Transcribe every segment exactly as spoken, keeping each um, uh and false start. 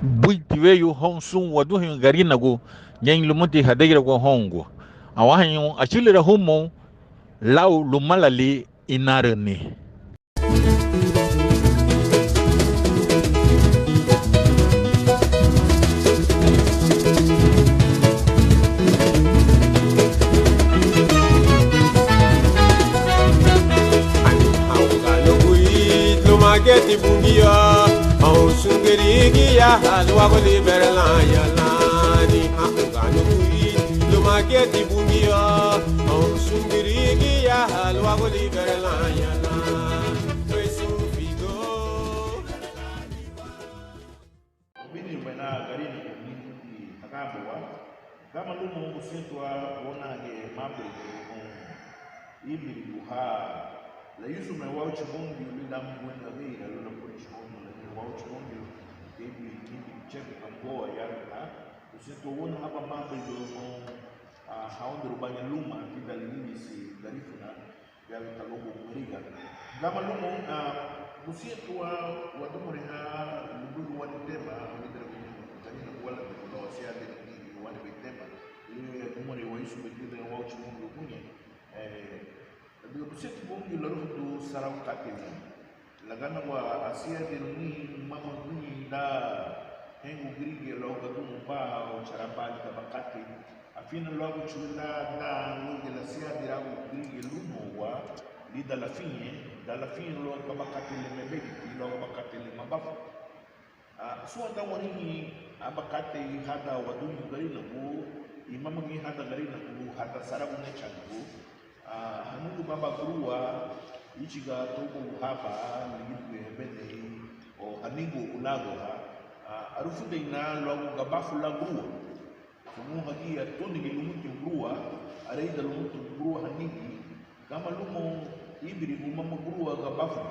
Buiti weyu houn sun waduheñu Garinagu, ñein lumuti hadeiragua houngua. Añahein achülüra humoun lau lumalali inarüni. Ani hauga nugui lumageti Bungiu, houn sun gürigia luagu liberalaña lani. Hauga nugui lumageti Bungiu, houn sun gürigia luagu liberalaña lani. Wabinirubei nan Garinagu, ni, ni haganbei wa. Gama lumoun, busentina wóunagiñe mabei houn, íbirigu ha layusuruni Wáguchi Bungiu lidan amu weyu ageira lun lapurichiha houn, lani Wáguchi Bungiu kei buri, kei buri chebe kamboa yagüta. Busentina wóunagiñe aban mabei houn, ah, hawandurabaña luma tidan ligilisi Garifuna, ya ka luagu Gariga. Gama lumoun, ah, busentina wadimureha luagu wani tema, lidan Garinagu, wala de kula wasiadi, wani bei tema, le dimurei wayusuruni tidan Wáguchi Bungiu uguñe. Eh, ladüga busentina Bungiu larufudun saragu katei le. Laganagua asiadiruni mama guñi dan hengu gürigia luagu gadurun ba o chará ba lidan aban katei. Afiñetina luagu chülü dan, dan luagu lasiadiragun gürigia lúmoun wa lidan lafiñen, dan lafiñen luagu aban katei le mebegiti, luagu aban katei le mabafu. Ah, súnwandan warihin aban katei hadan waduheñu Garinagu, i mama giñe hadan Garinagu, hadan saragu néchanigu. Ah, hanügüba aban gurúa, íchiga to ubouagu haba, ligibugiñe hebenei, o hanigu ulagua, ah, arufudeina luagu gabafu lan gurúa. Según hagía, tunigi lumuti gurúa, areida lumuti gurúa hanigi, gama lumoun íbirigu mama gurúa gabafu.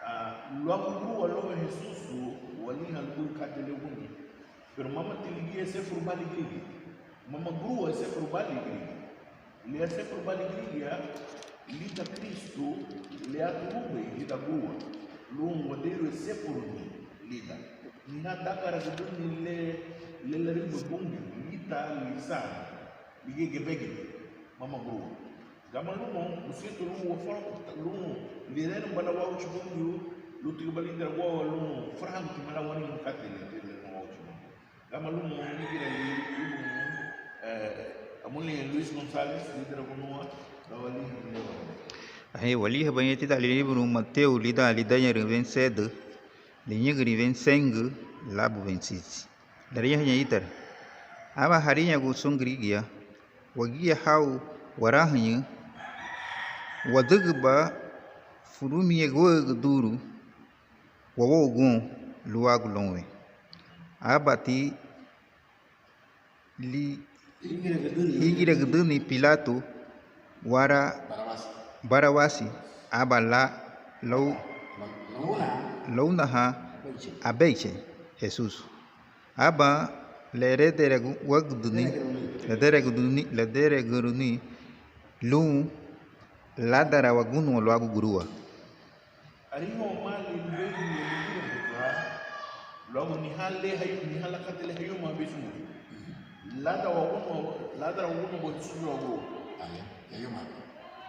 Ah, luagu gurúa lounwen Hesusu, waliihan luagu katei le uguñe. Pero mama ti ligía esefurubalin gürigia. Mama gurúa esefurubalin gürigia. Le esefurubalin gürigia lidan Kristu, le áturubei lidan gurúa, lun wadeirun esefuruni lidan. Anihán dagaragüdüni le, le lariñaga Bungiu, lita lisan, ligía gebegiti, mama gurúa. Gama lumoun, busentina lun wafa-, lun lererun ba lan Wáguchi Bungiu, lun tigiba líderagua lun furahagutima lan warihin katei le, le, le Wáguchi Bungiu. Gama lumoun, nígira li-, líburu, eh, amulen Luis González, líderaguniwa, luagu waliihabalin. Ahe, waliihabalin tidan líburu Matéu, lidan lidañarun wein sedü, liñügürin wein seingü, labu wein sisi. Lariñahaña ítara: Aba hariñagun sun gürigia: Wagía hau warahüñü, wadügüba furumiñeguarügü duru, wawougun luagu lounwen. Ábati li-, ígiragüdüni Pilatu wara Barabasi, aba la-, lou-, lounahan abeichei Hesusu. Aba leredereguagüdüni, lederegudüni, ledereguruni lun ládarawagunun luagu gurúa. Ariha wamaali lubéi lun ligirabuga luagu anihán le hay-, anihán lan katei le hayumahabei sun. Ládarawagunu-, ládarawagunun Hesusu luagu gurúa.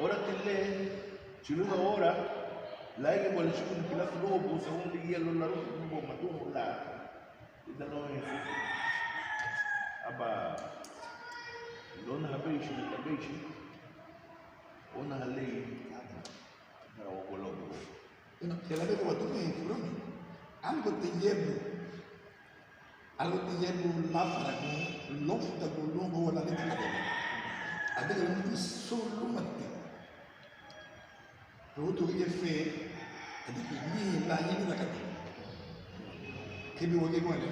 Órati le, chülüha ora, lárigiñe lachibuni Pilatu lóubabu, según ligía lun larufudun bun, maduheñu lan lidan lounwen Hesusu. Aba lóunahan abeichei, abeichei, óunahan lei, Bueno, te la debo a tu, eh, fulano. Algo te llevo. Algo te llevo láfaragun, lófudagun lun gurúa lan lidan katei. Adüga lumuti sun lumati. Rutu giñe fe, adüga ni la yini la katei. Kebi wagía guane.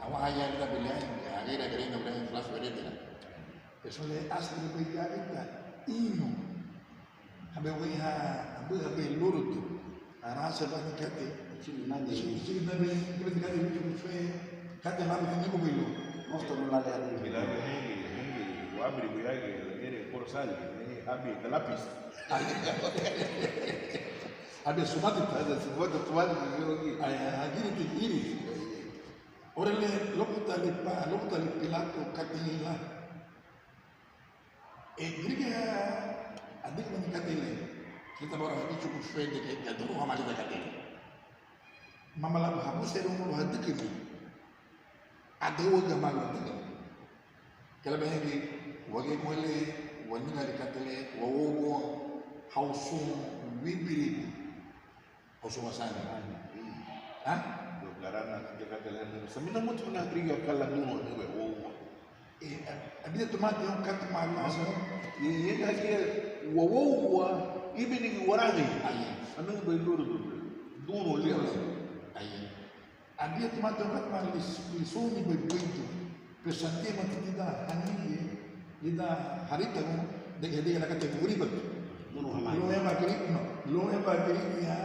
Awa haya lidan bilai, ageira gerenda bilai, fulasu heredera. Eso le hace que me diga, "Ita, ino." Habe wei ha, habe, habe lurutu. Aranse bani katei. Chili nani. Chili, chili nani, chili nani, chili fe. Katei mami kini ko bilo. Mosto no la le adi. Bila be hengi, hengi, wabri buyagi, ere por sal, ni abi de lápiz. Ade sumati, ade sumati, sumati, sumati. Ay, ay, agiriti, giri. Ora le, lóbuta li Pa-, lóbuta li Pilatu katei lan. E gürigia adügübani katei le, lidan baraha íchugu fe de que gadurun hamá lidan katei le. Mama lan habusenrun lun hadügüni. Adüga malu adüga. Kei lubéi wagía guentó le, wanügüni katei le, wawougoun, hau sun wíbirigu, hau sun wasaani. ¿Ah? Saminamuti funa gürigia ka ladurun anügübei wawougoun. E, a, abidiñetumati houn katei ma lan. Ñein hagía wawougoun, íbini waragei. Anügübei lúrudu, durun liabei. Abidiñetumati houn katei ma lan, lis-, lisuni bei buidu. Pero sandía mati tidan hanigi, lidan haritagun, de que diga la katei wuribati. Lun eba güri-, no, lun eba gürigia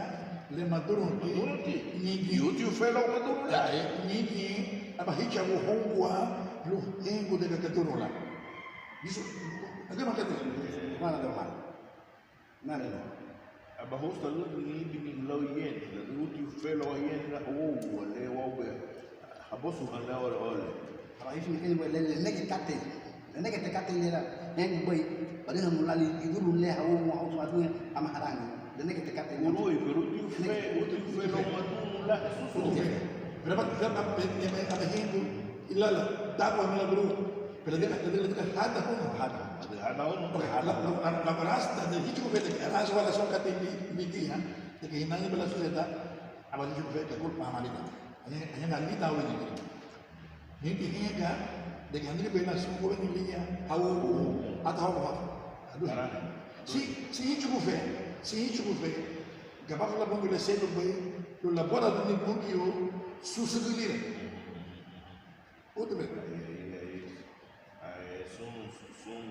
le madurunti. Madurunti. Ñeinti. Útiu fe luagu madurun lan. Ya, e, ñeinti, aba híchagun houngua lun hengu de que gadurun lan. Eso, agüma katei. Hermano de hermano. Nani no? Aba housalügüni íbini lau yeni, ladüga útiu fe luagu yeni lan hawougua le waubei habosuhan le ora, ora le. Aba hífini kei le, le, lenegeti katei, lenegeti katei le lan hengubei, barihanu lan lidurun le hawougua, hau sun waduheñu hama harani, lenegeti katei le. Uruei, pero útiu fe, útiu fe luagu madurun lan Hesusu. Pero aba, aba, aba, aba hengu, ilala, dagua mila buru. Pero ladüga, ladüga, ladüga, hada huma. Hada, ladüga, hada huma. La, la, la, la barasta de híchugu fe de que aranswa la son katei mi, mi tía, de que hinani bala suceda, aba híchugu fe de culpa amalita. Aña, aña na lita ue ni. Ni que hinga, de que hanigi bela son joven ni liña, hau, hata hau hau. Adu. Si, si híchugu fe, si híchugu fe. Gabafo la Bungiu le siélubei, lun labualaduni Bungiu, susügü lira. Úteme. Ai, ai, ai, ai, sun, sun,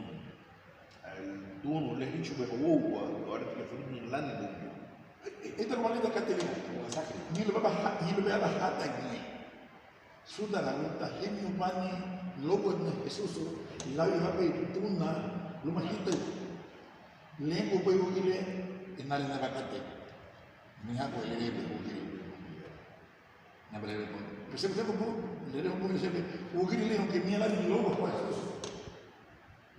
ai, dunu le híchubei hawougua, ora que furumina lani Bungiu. Ítara wani da katei le. Ñein lubá ha-, ñein lubá aba hatagiñe. Súdaragu tahemiu bani lóubatina Hesusu, lau yahabei duna luma hitaü. Lengubei wügüri le, inarüni aba katei. Nihabu lererun Bungiu. Nabalerebu. Pero siempre, siempre, bu, lererun Bungiu siempre. Wügüri le, aunque niña lani louba Hesusu.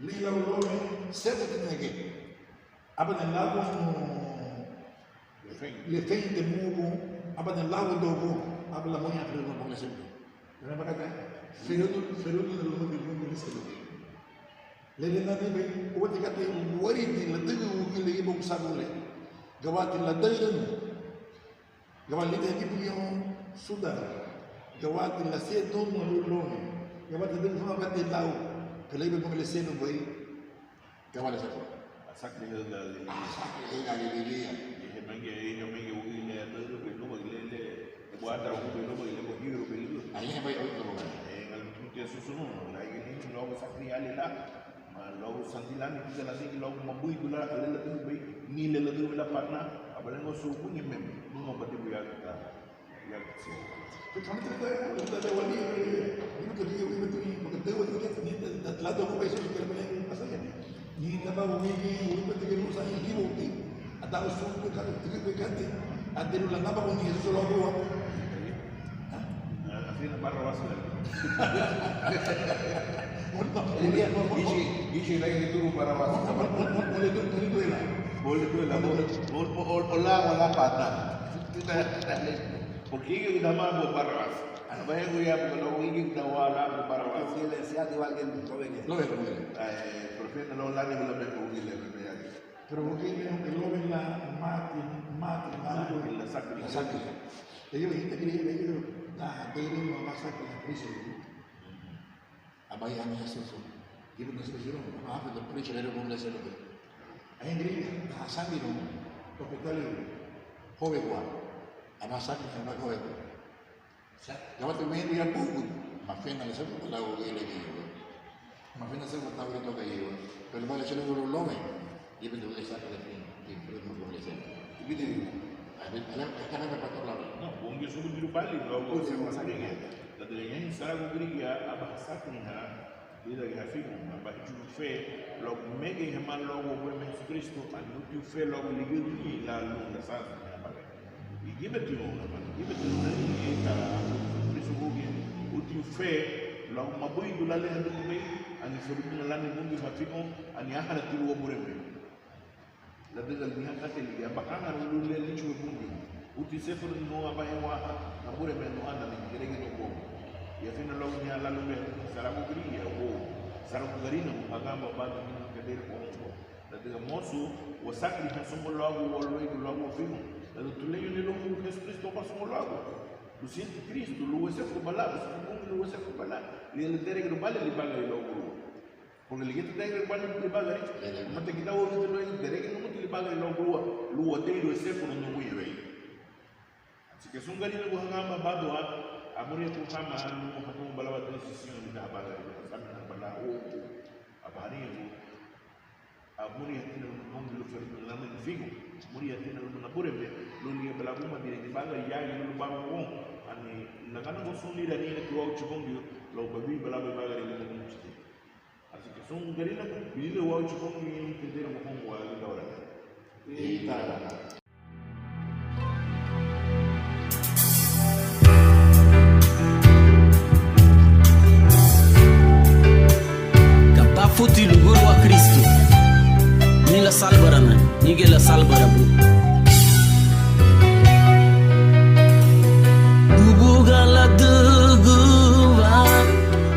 Liña lau lounwen, siempre tiene que. Aba ni lagu, lefein, lefein de mugu, aba ni lagu dogu, aba lamuriahan lererun Bungiu siempre. Pero aba katei, ferudu, ferudu de lumuti Bungiu le siélubei. Lele nani bei, uati katei, wéiriti ladügün wügüri le ibogu sagü le. Gawati ladaürün. Gawati lidan hagibuguni súdaragu, gawati lasiedun lun lounwen, gawati ladügün huma katei lau, ka leibei Bungiu le siélubei, gawati lasakü. Asakürihei lidan lili. Asakürihei lidan lili. Ehe, menge, ehe, menge, wügüri le adaürübei lubagi le, le, le buadaragubei lubagi le, buagirubei lubagi. Ayehe bai oito lubagi. Ehe, gal mutu Hesusu nun, lau asakürihei lan. Ma luagu sandi lani tidan ladügün luagu mabuidun lan ka le ladügübei, ni le ladügübei lan patna, aba lengua sun uguñe meme, luma badibu yagüta, yagüta sielu. Ni taba wamigi, wuribati giñe lun saña híwouti. Adaun sun katei, tügübei katei. Adi lun lanabaguni Hesusu luagu. Así es Barrabás. Ichi, ichi, la, ni turu Barrabás. Ole duela. Ole duela. Ola, ola pata. Porque igi dama Barrabás. Aba egu ya, porque luagu igi dama Barrabás. Lo ve, lo ve. Eh, profeta lo lani, lo ve, lo ve. Pero wügüri le, aunque lóunwen lan mati, mati, mati, lasakü, lasakü. Eyeri hita gürigia, eyeri, da, da, eyeri, aba asakü, Kristu. Aba ya ni Hesusu. Gibe na Hesusu, aba afe do Kristu, lererun Bungiu le siélubei. Añahein gürigia, da, asakü, profeta le, joven gua. Aba asakü, aba joven gua. Gabati wendu ya bugu, mafena le sabu lau wügüri le giñe. Mafena sabu lau wügüri le giñe. Pero vale chile duro lounwen. Gibe de wügüri saka le fin, que creo que no le saka. Gibe de. A ver, a ver, a ver, pastor Laura. No, Bungiu sugu diru bali, luagu se masariña. Ladüga ñein saragu gürigia aba asaküriha. Lidan hafigoun, aba híchugun fe luagu megei hamá luagu Wabureme Hesukrístu, ani útiu fe luagu ligíarügüñein lan lun lasansu. Gíbetiña, hermano, gíbetiña. Ítara, Hesukrístu uguñe, útiu fe luagu mabuidun lan le hadügübei, ani furumiñe lani Bungiu hafigoun, ani áharati lun Wabureme. Ladüga niha katei ligía aban háharu lun le líchugubei Bungiu. Úati esefuruni nun aban waha, Nabureme, nuha, ani deregeina ubóu. Afiñe luagu niha lan lubei saragu gürigia ubóu, saragu Garinagu, haganbabadun, hina kadeira houngua. Ladüga mosu wasakürihan súngua luagu, luagu wafigoun, ladüga tuleñuni lun Hesukrístu Wabureme súngua luagu. Busenti Kristu lun wesefuruba lan, busenti Bungiu lun wesefuruba lan, le lederegerubei libagari luagu. Porque ligía tederegerubei libagari, mama ti gidagua wügüri luéi derege numuti libagari luagu, lun wadeirun esefuruni uguñebei. Así que sun Garinagu, haganbabadua, amuriahoun hama lun haganba lan aban decisión lidan habagari, lun hasaminaba lan houngua, aba hariñagun: Amuriahatina luma Bungiu lun furumiñe lanme nifigoun, amuriahatina luma Nabureme lun ligíaba lan agumadin ibagari yagei lun lubaragun woun, ani laganagua sun lira, ariñagati Wáguchi Bungiu luagu bawinba lan ibagari lidan lumuti. Así que sun Garinagu, biní lira Wáguchi Bungiu, entender houngua lidan oura le. Ítara. Ka bafuti lugurua Kristu, ni lasalbarana, ni giñe lasalbarabu. Buga ladügüba,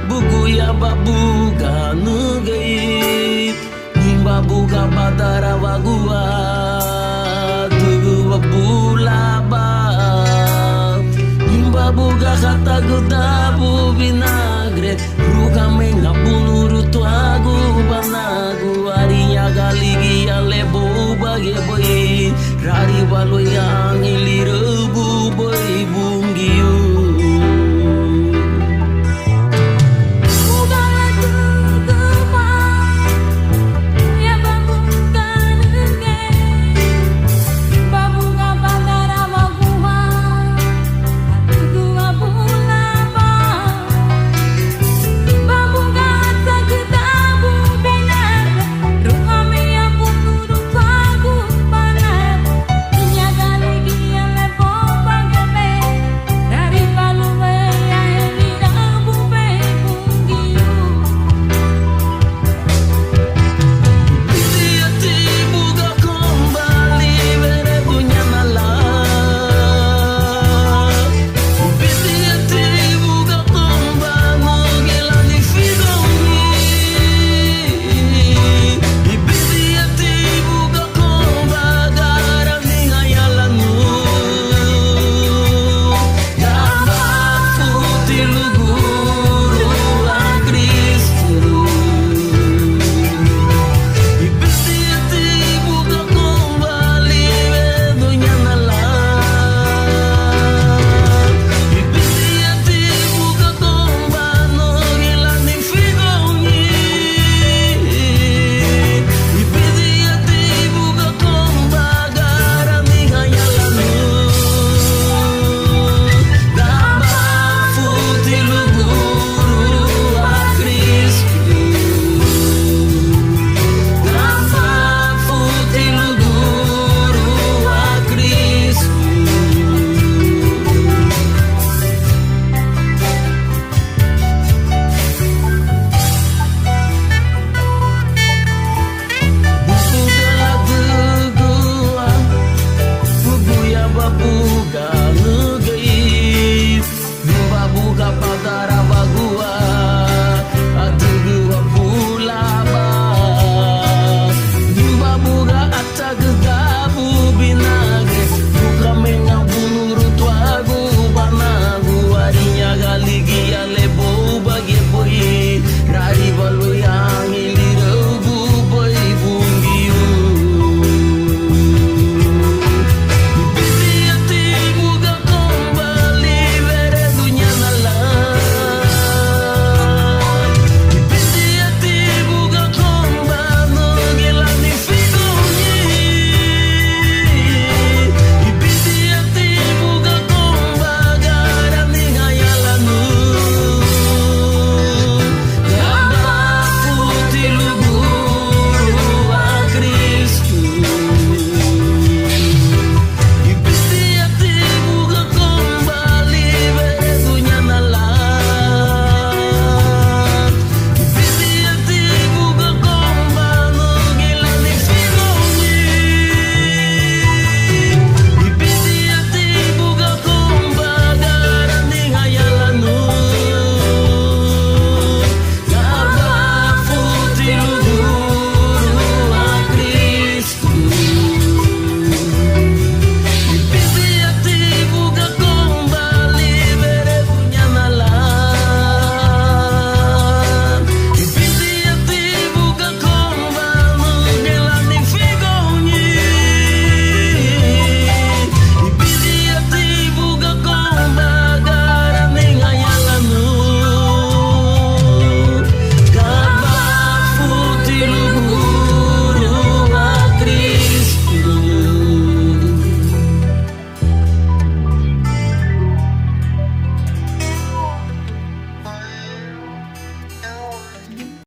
buguya ba buga nügei, nimba buga badarabagua, dügüba bulaba, nimba buga hatagüdabu vinagre, rugamei nabunurutuagu banagu, ariñaga ligía le bubagiabei, rariba luéi anhein